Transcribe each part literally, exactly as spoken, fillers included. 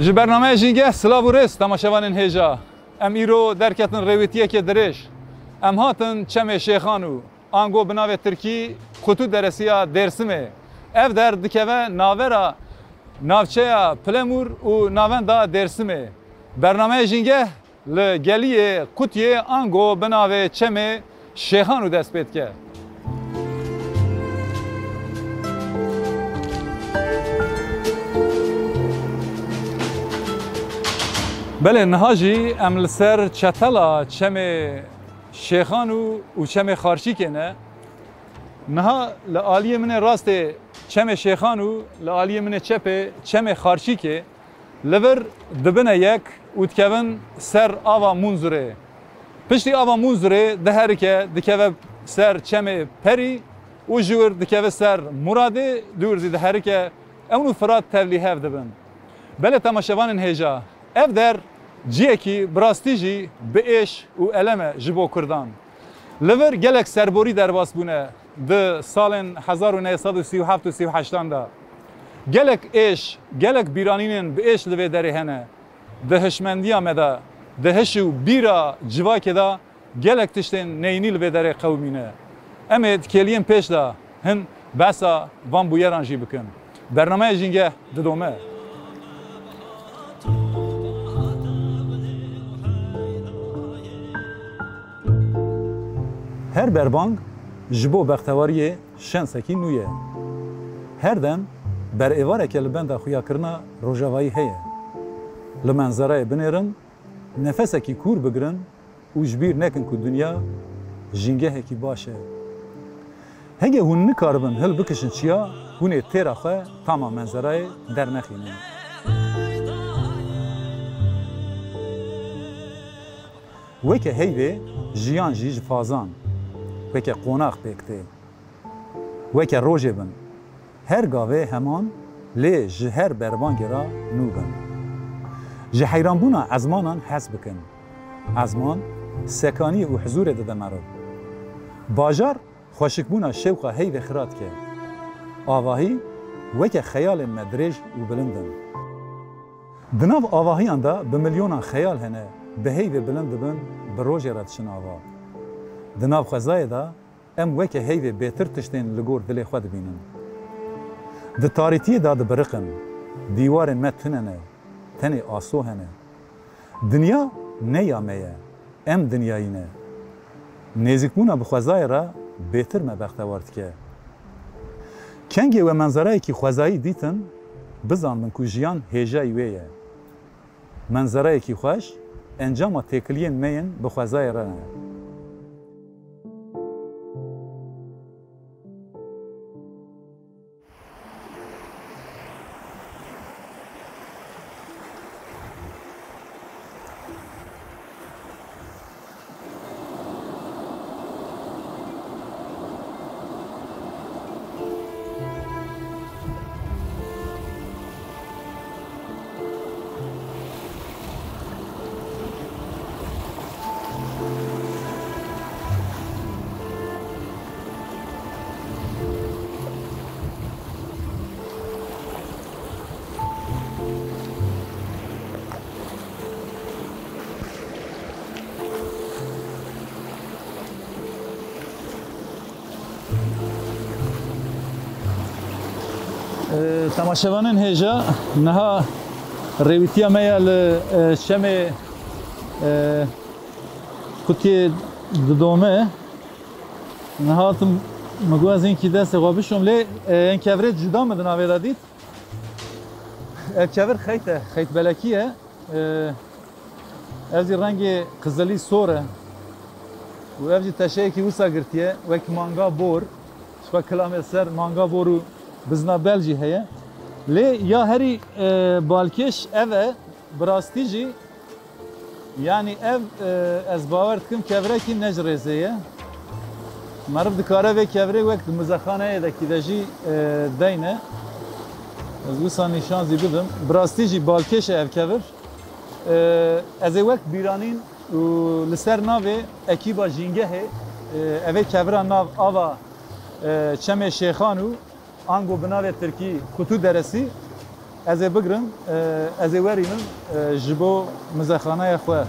Ji bernameya Jîngeh silav û rêz temaşevanên hêja. Em îro derketin rêwîtiyekê dirêj. Em hatin Çemê Şêxan û ango bi navê tirkî Qutû Deresiya Dêrsimê. Ev der dikeve navbera navçeya Pilemûr û navenda Dêrsimê. Bernameya Jîngeh li geliyê Qutiyê ango bi navê Çemê Şêxanû dest pê dike. Belê, niha jî em li ser çetela Çemê Şêxanû û Çemê Xarçîkê ne. Niha li aliyê min ê rastê Çemê Şêxanû, li aliyê min ê çepê Çemê Xarçîkê. Li vir dibine yek û dikevin ser ava Munzurê. Piştî ava Munzurê diherike, dikeve ser Çemê Perî û ji wir dikeve ser Muradê, di wir zî diherike. Ewn û Firat tevlî hev dibin. Belê temaşevanên hêja, ev der ciyekî bi rastî jî bi êş û elem e ji bo Kurdan. Li vir gelek serborî derbas bûne di salên hezar û neh sed û sî û heft û sî û heştan de. Gelek êş, gelek bîranînên bi êş li vê derê hene. Di hişmendiya me de, di hiş û bîra civakê de gelek tiştên neyînî li vê derê qewimîne. Em ê di kêliyên pêş de hin behsa van bûyeran jî bikin. Bernameya Jîngeh didome. Her berbang ji bo bextewariyê şensekî nû ye. Her dem berêvareke li benda xuyakirina rojavayî heye. Li menzerayê binêrin, nefesekî kûr bigirin û ji bîr nekin ku dinya jîngehekî baş e. Hege hûn nikaribin hilbikişin çiya, hûn ê têra xwe tama menzerayê dernexînin. Weke heyvê jiyan jî ji fazan, weke qonax pêk tê. Weke rojê bin. Her gavê heman, lê ji her berbangê re nû bin. Ji heyranbûna ezmanan hez bikin. Ezman sekaniyê û hizûrê dide meriv. Bajar xweşikbûna şewqa heyvê xira dike. Avahî weke xeyalên me dirêj û bilind in. Di nav avahiyan de bi milyonan xeyal hene, bi heyvê bilind dibin, bi rojê re diçin ava. Di nav xwezayê de em weke heyvê bêtir tiştên li gor dilê xwe dibînin. Di tarîtiyê de dibiriqin. Dîwarên me tune ne, tenê aso hene. Dinya ne ya me ye, em dinyayî ne. Nêzîkbûna bi xwezayê re bêtir me bextewar dike. Kengê we menzerayekî xwezayî dîtin, bizanbin ku jiyan hêjayî wê ye. Menzerayekî xweş, encama têkiliyên me yên bi xwezayê re ne. Ee, temaşevanên hêja, niha rêwîtiya me ya li, e, Çemê, e, Qutiyê didome. Niha hatim, min got ez hinkî destê xwe bişom, lê, e, yên kevirê cuda min di navê de dît. Ev kevir xeyt e, xeyt belekî ye. E, ev zî rengê qizilî sor e. Û ev jî teşeyekî wisa girtiye, wek manga bor. Ji xwe kilamê ser manga bor û bizna bel jî heye. Lê ya herî, e, balkêş ev e, bi rastî jî, yanî ev, e, ez bawer dikim kevirekî ne ji rêzê ye. Meriv dikare vê kevirê wek di muzexaneyê de kî de jî, e, deyne. Ez wisa nîşan zî bidim. Bi rastî jî balkêş e ev kevir. E, ez ê wek bîranîn û li ser navê ekîba Jîngehê, e, ev ê kevira nav ava, e, Çemê Şêxan û ango bi navê tirkî Kutu Deresi, ez ê bigrim, e, ez ê werînim, e, ji bo muzexaneya xwe.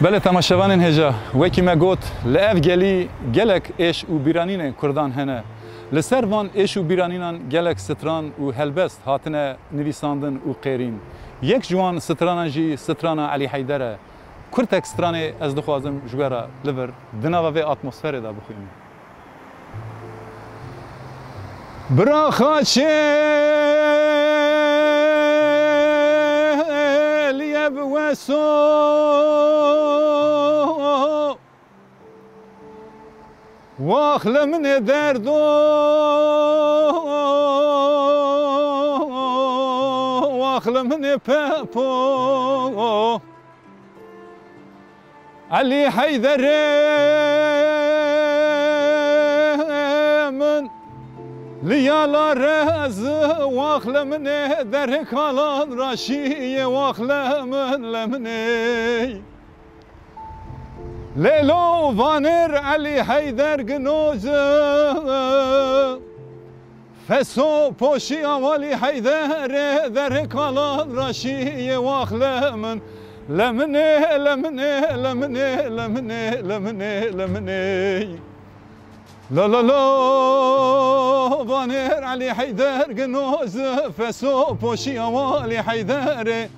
Belê temaşevanên hêja, wekî me got, li ev gelî gelek êş û bîranînên Kurdan hene. Li ser van êş û bîranînan gelek stran û helbest hatine nivîsandin û qêrîn. Yek ji wan stranan jî strana Elî Heyder e. Kurtek stranê ez dixwazim ji we re li vir di nava vê atmosferê de bixwînim. Bira xaçê liye bi weso, wax li min ê derdo, wax li min ê pepo. Elî Heyderê min, li yala rez, wax li min ê derê kalan raşiyê, wax li min, li min ê. Lêlo vanêr Elî Heyder ginoz. Feso poşî awalî Heyderê, derê kalan raşiyê, wax li min, li min ê, li min ê, li min ê, li min ê, li min ê, li min ê. La la la, vanêr Elî Heyder ginoz, feso poşî awalî Heyderê.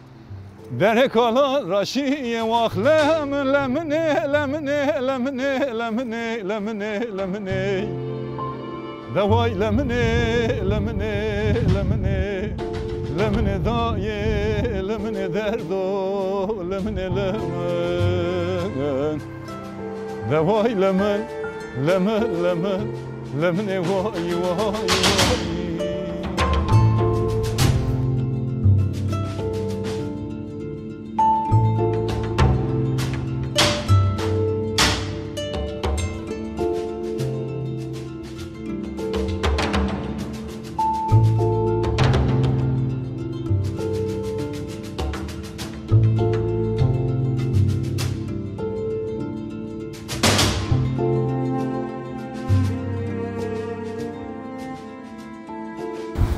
Derê kala raşiyê, wax li min, li min ê, li min ê, li min ê, li min ê, li min ê, li min ê. De way li min ê, li min ê, li min ê, li min ê dayê, li min ê derdo, li min ê li min. De way li min, li min, li min, li min ê way, way, way.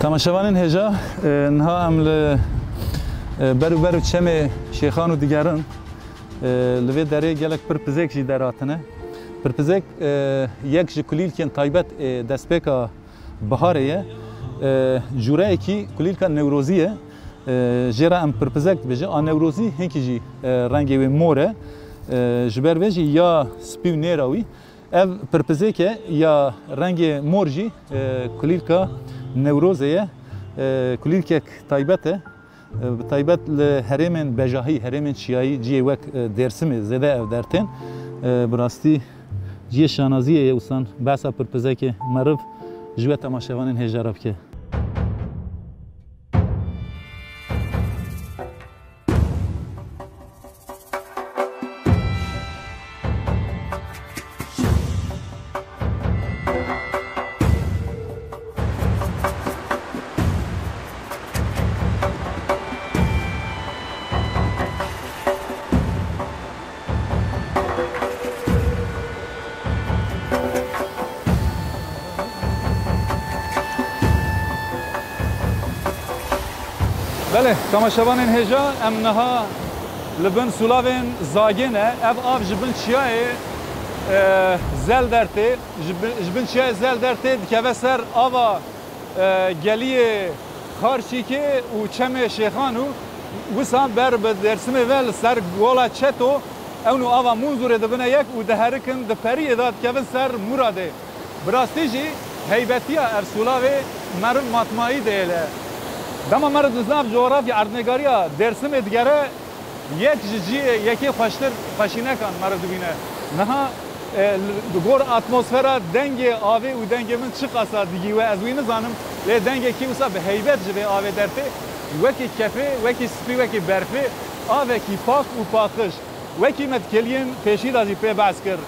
Temaşevanên hêja, e, niha em li, e, ber û ber û çemê Şêxan û digerin. E, li vê derê gelek pirpizêk jî derhatine. Pirpizêk, e, yek ji kulîlkên taybet ê destpêka biharê ye. E, cûreyekî kulîlka Newrozî ye. E, jê re em pirpizek dibêjin. A Newrozî hinkî jî, e, rengê wê mor e. E, ji ber vê jî ya spî û nêra wî. Ev pirpizêk e ya rengê mor jî, e, kulîlka Newrozê ye. E, kulîlkek taybet e. E, bi taybet li herêmên bejahî, herêmên çiyayî, cihê wek, e, Dêrsimê zêde ev dertên. E, bi rastî cihê şanaziyê ye, wisa behsa pirpizekê meriv ji we temaşevanên hêja re bike. Belê, temaşevanên hêja, em niha li bin sûlavên Zagê ne. Ev av ji bin çiyayê, e, Zel dertê. Ji bin, ji bin çiyayê Zel dertê dikeve ser ava, e, geliyê Xarçîkê û Çemê Şêxan û wisa ber bi Dêrsimê ve li ser gola Çeto, ewn û ava Munzurê dibine yek û diherikin, di periyê de dikevin ser Muradê. Bi rastî jî heybetiya ev sûlavê meriv matmayî dihêle. Dema meriv di nav cografya erdnêgariya Dêrsimê digere, yek ji cihê yekê xweştir xweşînekan meriv dibîne. Niha, e, li, li gor atmosfera dengê avê û dengê min çiqasa digî we ez wî nizanim, lê dengekî wisa bi heybet ji vê avê dertê, wekî kefê, wekî spî, wekî berfê, avekî pak û paqij. Wekî me di kêliyên pêşî de jî pê behs kir.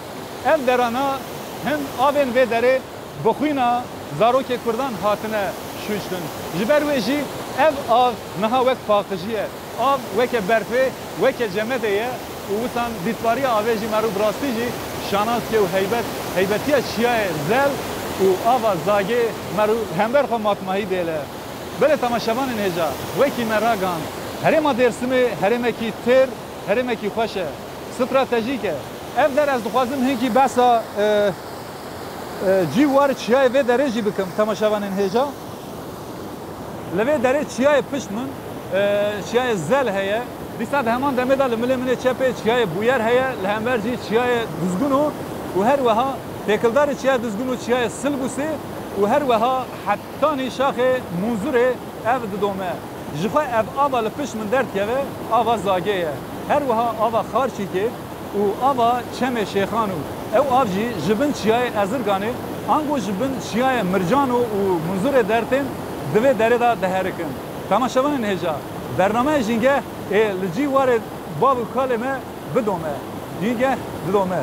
Ev derana hin avên vê derê bi xwîna zarokê Kurdan hatine şûştin. Ji ber wê jî ev av niha wek paqijî ye. Av weke berfê, weke cemedê ye û wisan dîtbariya avê jî meriv bi rastî jî şanas dike û heybet, heybetiya çiyayê Zel û ava Zagê meriv hember xwe matmahî dêle. Belê temaşevanên hêja, wekî me ragihand, herêma Dêrsimê herêmekî têr, herêmekî xweş e, stratejîk e. Ev der ez dixwazim hinkî behsa, e, e, cî û warê çiyayê vê derê jî bikim, temaşevanên hêja. Li vê derê çiyayê pişt min, e, çiyayê Zel heye. Dîsa di heman demê de li milê min ê çepê çiyayê Bûyer heye, li hember jî çiyayê Duzgûno û her wiha têkildarê çiyayê Duzgûno çiyayê Silbûsê û her wiha hetanî şaxê Munzurê ev didome. Ji xwe ev ava li pişt min derdikeve, ava Zagê ye. Her wiha ava Xarçîkê û ava Çemê Şêxan û ew av jî ji bin çiyayê Ezirganê, ango ji bin çiyayê Mircano û Munzurê dertên di vê derê de diherikin. Temaşevanên hêja, bernameya Jîngeh ê li cî warê bav û kalê me bidome. Jîngeh didome.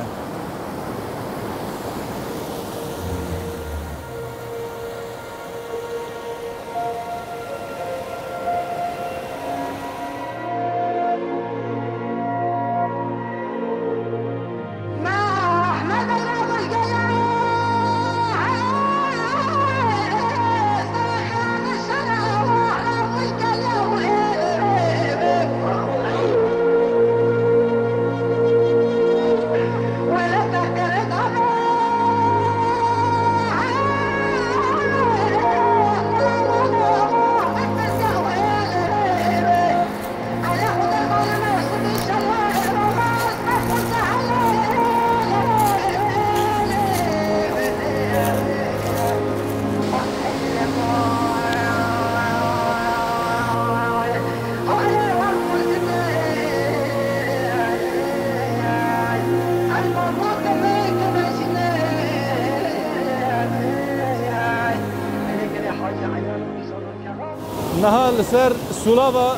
Niha li ser sûlava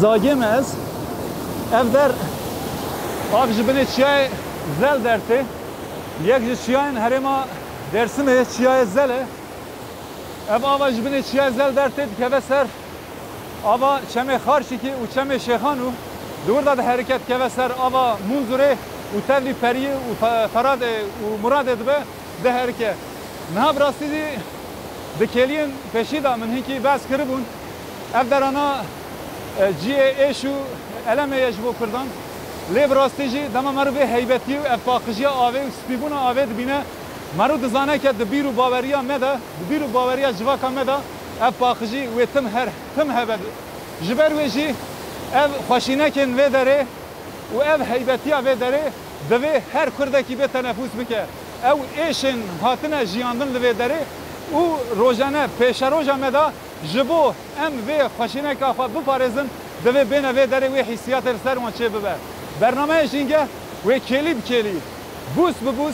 Zagê me ez. Ev der av ji binê çiyayê Zel dertê. Yek ji çiyayên herêma Dêrsimê çiyayê Zel e. Ev ava ji binê çiyayê Zel dertê dikeve ser ava Çemê Xarşîkî û Çemê Şêxan û di wir de diherike dikeve ser ava Munzurê û tevlî Periyê û Fe-, Feradê û Muradê dibe, diherike. Niha bi rastî jî di kêliyên pêşî de min hinkî behs kiribûn. Ev derana, e, cihê êş û elemê ye ji bo Kurdan. Lê bi rastî jî dema meriv vê heybetî û ev paqijiya avê û spîbûna avê dibîne, meriv dizane ke di bîr û baweriya me de, di bîr û baweriya civaka me de ev paqijî wê tim her, tim hebe. Ji ber wê jî ev xweşînekên vê derê û ev heybetiya vê derê divê her Kurdekî bê tenefûs bike. Ew êşên hatine jiyandin li vê derê û rojane pêşeroja me de ji bo em vê xweşîneka xwe biparêzin, divê bêne vê derê wê hîsiyatê li ser wan çê bibe. Bernameya Jîngeh wê kêlî bi kêlî, bûs bi bûs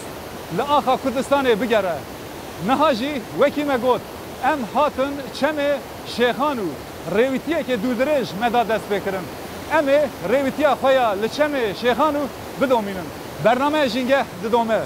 li axa Kurdistanê bigere. Niha jî wekî me got, em hatin Çemê Şêxan û rêwîtiyeke dûrdirêj me da dest pê kirin. Em ê rêwîtiya xwe ya li Çemê Şêxan û bidomînin. Bernameya Jîngeh didome.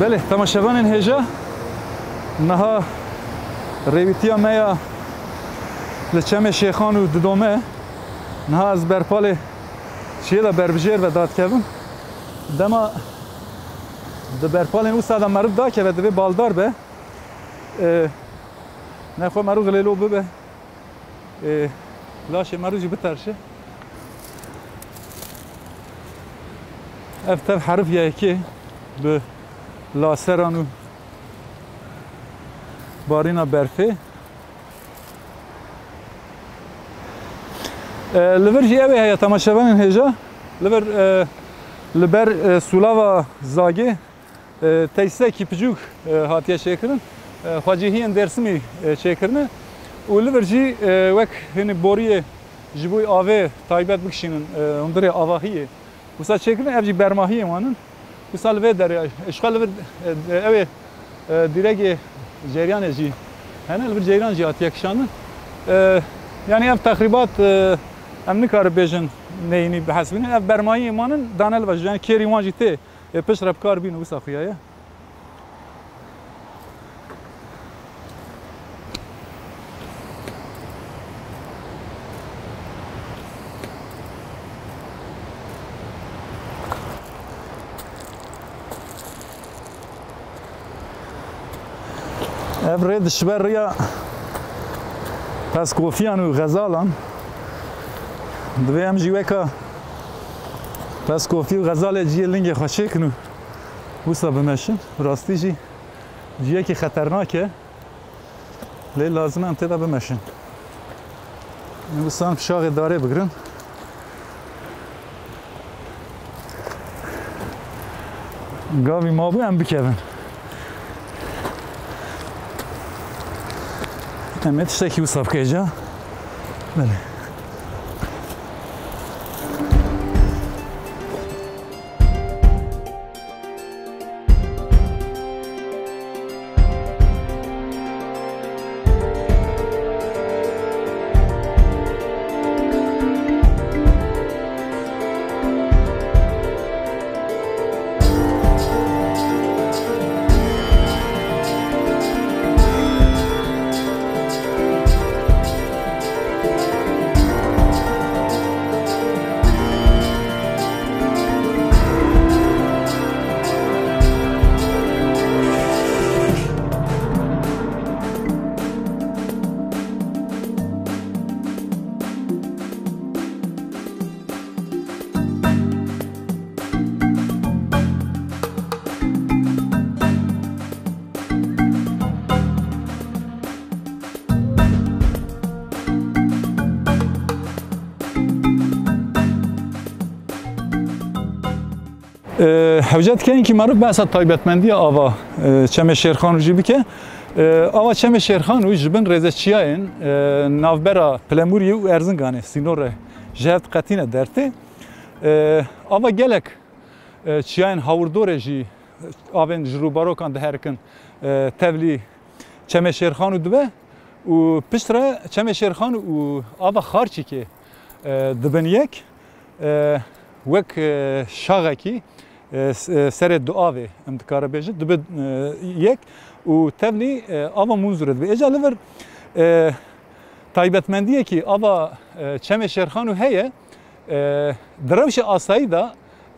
Belê, temaşevanên hêja, niha rêwîtiya me ya li Çemê Şêxan û didome. Niha ez berpalê çiyê de berbijêr ve dadikevim. Dema di berpalên wisa de meriv dakeve, divê baldar be. Ê, nexwe meriv xilêlo bibe. Ê, laşê meriv jî biterşe. Ev tev herif ya yekê bi laseran û barîna berfê. E, li vir jî ew ê heye, temaşevanên hêja. Li vir, e, li ber, e, sûlava Zagê, e, tesîsekî piçûk, e, hatiye çêkirin. E, xwecihiyên Dêrsimî, e, çêkirine û li vir jî, e, wek hinî boriyê ji bo avê taybet bikişînin, e, hundirê avahiyê. Wisa çêkirin, ev jî bermahiyê wan in. Wisa li vê derê, ji xwe li vir, e, ew ê, e, dîregê ceryanê jî hene, li vir ceyran jî hatiye kişandin. E, yanî ev texrîbat, e, em nikarin bêjin neyînî bihesibînin. Ev bermahiyê wan in, dane li vir, yanî kêrî wan jî tê, e, piştre bi kar bînin, wisa xuya ye. Ev rê dişibe riya Peskofiyan û Xezalan. Divê em jî weka Peskofî û Xezalê ciyê lingê xwe çêkin û wisa bimeşin. Rastî jî ciyekî xeternak e. Lê lazim e em tê de bimeşin. Em wisa pişaxê darê bigirin. Gavî mabû em bikevin. Em ê tiştekî wisa bike ca. Belê. E, hewce dike hinkî meriv behsa taybetmendiya ava, e, Çemê Şêrxanû jî bike. E, ava Çemê Şêrxanû ji bin rêzeçiyayên, e, navbera Pilemûriyê û Erzinganê, sînorê ji hev diqetîne dertê. E, ava gelek, e, çiyayên hawirdorê jî, avên ji rûbarokan diherikin, e, tevlî Çemê Şêrxanû dibe û piştre Çemê Şêrxanû û ava Xarçîkê, e, dibin yek. E, wek, e, şaxekî, e, s-, e, serê du avê, em dikare bêjin, dibe, e, yek û tevlî, e, ava Munzurê dibe. Êca li vir, e, taybetmendiyekî ava, e, Çemê Şêrxanû heye, e, di rewşê asayî de,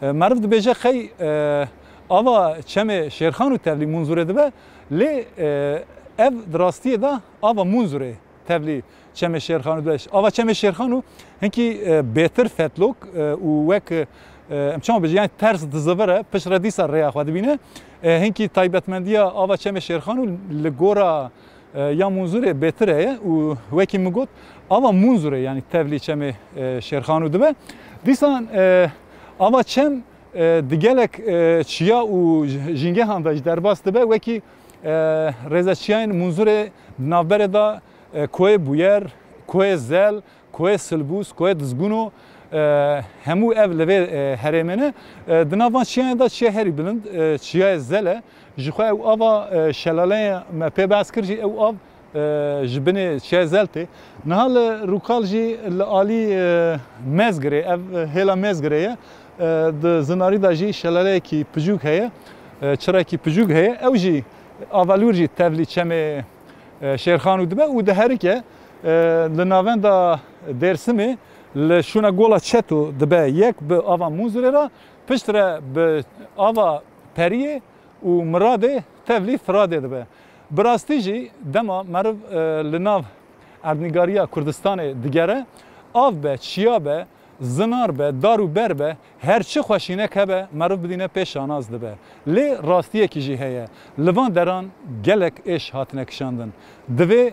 e, meriv dibêje qey, e, ava Çemê Şêrxanû tevlî Munzurê dibe, lê, e, ev di rastiyê de ava Munzurê tevlî Çemê Şêrxanû dibe. Ava Çemê Şêrxanû hinkî, e, bêtir fetlok, e, û wek, e, em çawa bêjin, yanî ters dizivire, piştre dîsa rêya xwe dibîne. E, hinkî taybetmendiya ava Çemê Şêrxanû li gora, e, ya Munzurê bêtir heye û wekî min got, ava Munzurê yanî tevlî Çemê, e, Şêrxanû dibe. Dîsan, e, ava Çem, e, di gelek, e, çiya û j-, jîngehan de jî derbas dibe, wekî, e, rêzeçiyayên Munzurê di navberê de, e, Koyê Bûyer, Koyê Zel, Koyê Silbûs, Koyê Dizgûno, e, hemû ev li vê, e, herêmê ne. E, di nav van çiyayan de çiya herî bilind, e, Çiyayê Zel e. Ji xwe ew ava, e, şelaleyê me pê behs kir jî ew av, e, ji binê Çiyayê Zel tê. Niha li Rûkal jî li alî, e, Mezgirê, ev, e, hêla Mezgirê ye. E, di zinarî de jî şelaleyekî piçûk heye. E, çirekî piçûk heye, ew jî ava li wir jî tevlî çemê, e, Şêrxan û dibe û diherike, e, li navenda Dêrsimê li şûna Gola Çeto dibe yek bi ava Munzurê re, piştre bi ava Periyê û Miradê tevlî Firadê dibe. Bi rastî jî dema meriv, e, li nav erdnîgariya Kurdistanê digere, av be, çiya be, zinar be, dar û ber be, her çi xweşînek hebe, meriv bidîne pê şanaz dibe. Lê rastiyekî jî heye. Li van deran gelek êş hatine kişandin. Divê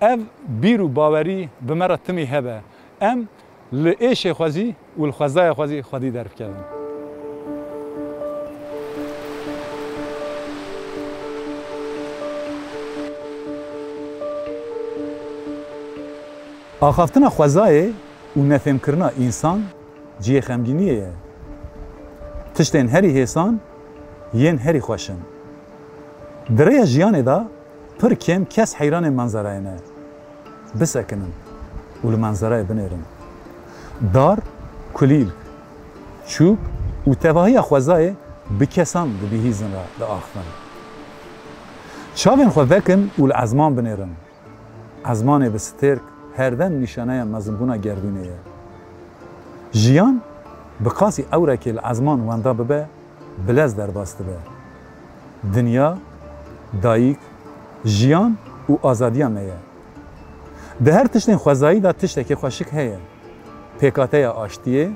ev bîr û bawerî bi me re timî hebe. Em li êşê xwezî û li xwezaya xwezî xwedî derbikevin. Axaftina xwezayê û nefêmkirina însan cihê xemgîniyê ye. Tiştên herî hêsan yên herî xweş in. Di rêya jiyanê de pir kêm kes heyranê manzarayê ne. Bisekinin û li manzarayê binêrin. Dar, kulîlk, çûk û tevahiya xwezayê bi kesan dibihîzin re diaxivin. Çavên xwe vekin û li ezman binêrin. Ezmanê bi stêrk her dem nîşaneya mezinbûna gerdûnê ye. Jiyan bi qasî ewrekê li ezman wenda bibe, bilez derbas dibe. Dinya, dayik, jiyan û azadiya me ye. Di her tiştên xwezayî de tiştekî xweşik heye. Pêkateya aştiyê,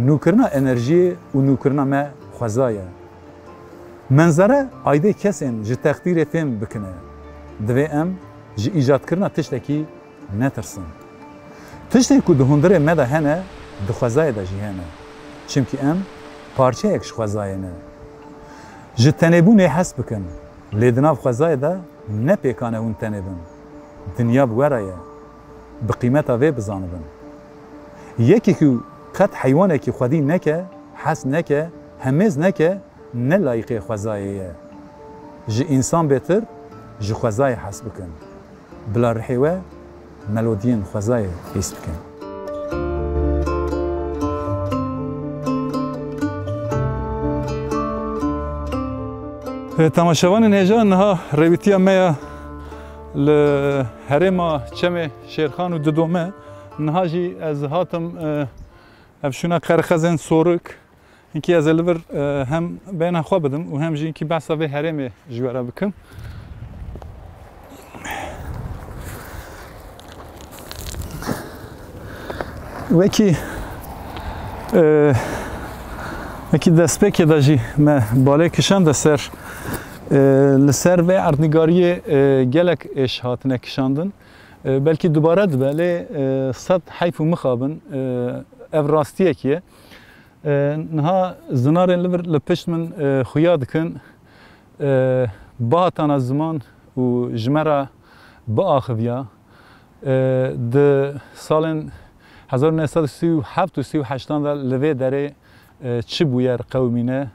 nûkirina enerjiyê û nûkirina me xweza ye. Menzere aydê kesên ji teqdîrê fêm bikine. Divê em ji îcatkirina tiştekî netirsin. Tiştên ku di hundirê me de hene, di xwezayê de jî hene. Çimkî em parçeyek ji xwezayê ne. Ji tenêbûnê hez bikin, lê di nav xwezayê de ne pêkan e hûn tenê bin. Dinya bi we re ye. Bi qîmeta vê bizanibin. Yekî ku qet heywanekî xwedî neke, hez neke, hemêz neke, ne layîqê xwezayê ye. Ji însan bêtir ji xwezayê hez bikin. Bila rihê we melodiyên xwezayê hîs bikin. E, temaşevanên hêja, niha rêwîtiya me ya li herêma Çemê Şêrxan û Didome. Niha jî ez hatim, e, ev şûna qerxezên sorik. Hinkî ez ê li vir, e, hem bêhna xwe bidim û hem jî hinkî behsa vê herêmê ji we re bikim. Wekî, e, wekî destpêkê de jî me balê kişande ser, e, li ser vê erdnîgariyê, e, gelek êş hatine kişandin. E, belkî dubare dibe, lê, e, sed heyf û mixabin, e, ev rastiyekî ye. E, niha zinarên li vir li pişt min, e, xuya dikin, e, bihatana ziman û ji me re biaxiviya. E, di salên hezar û neh sed û sî û heft û sî û heştan de li vê derê, e, çi bûyer qewimîne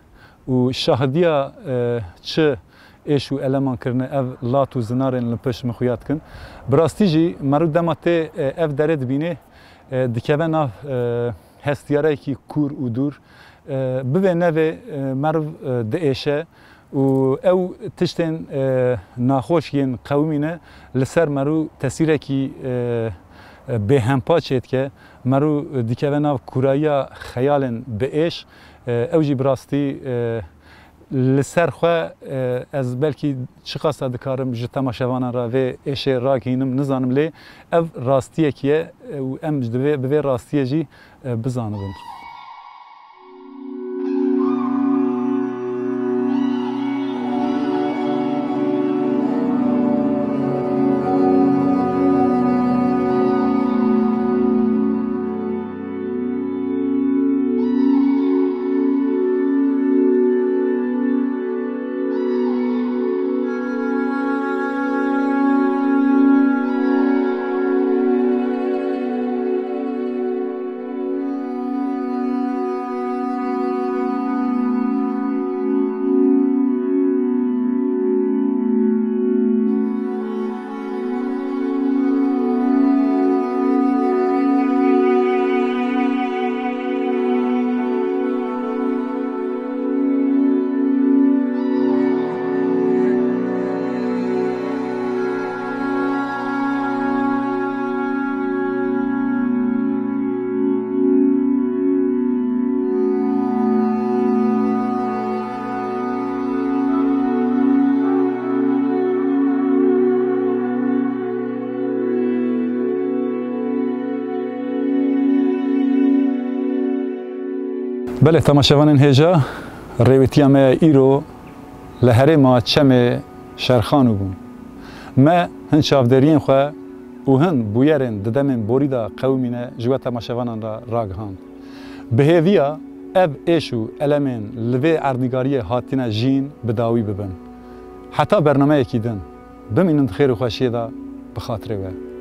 û şahidiya, e, çi êş û eleman kirine ev lat û zinarên li pişt min xuya dikin. Bi rastî jî merû dema tê, e, ev derê dibînê, e, dikeve nav, e, hestiyareyekî kûr û dûr. E, bivê nevê, e, meriv, e, diêşe û ew tiştên, e, naxweş yên qewimîne li ser merû tesîrekî, e, e, bêhempa çêdike. Merû dikeve nav kûrayiya xeyalên bi êş. E, ew jî bi rastî, e, Li ser xwe, e, ez belkî çiqasa dikarim ji temaşevanan re vê êşê ragihînim, nizanim, lê ev rastiyekî ye, e, û em ji divê, bi vê rastiyê jî, e, bizanibin. Belê temaşevanên hêja, rêwîtiya me ya îro li herêma Çemê Şerxanû bû. Me hin çavdêriyên xwe û hin bûyerên di demên borî de qewimîne ji we temaşevanan re ragihand. Bi hêviya ev êş û elemên li vê erdnîgariyê hatine jîn bi dawî bibin. Heta bernameyekî din, bimînin di xêr û xweşiyê de bi xatirê we.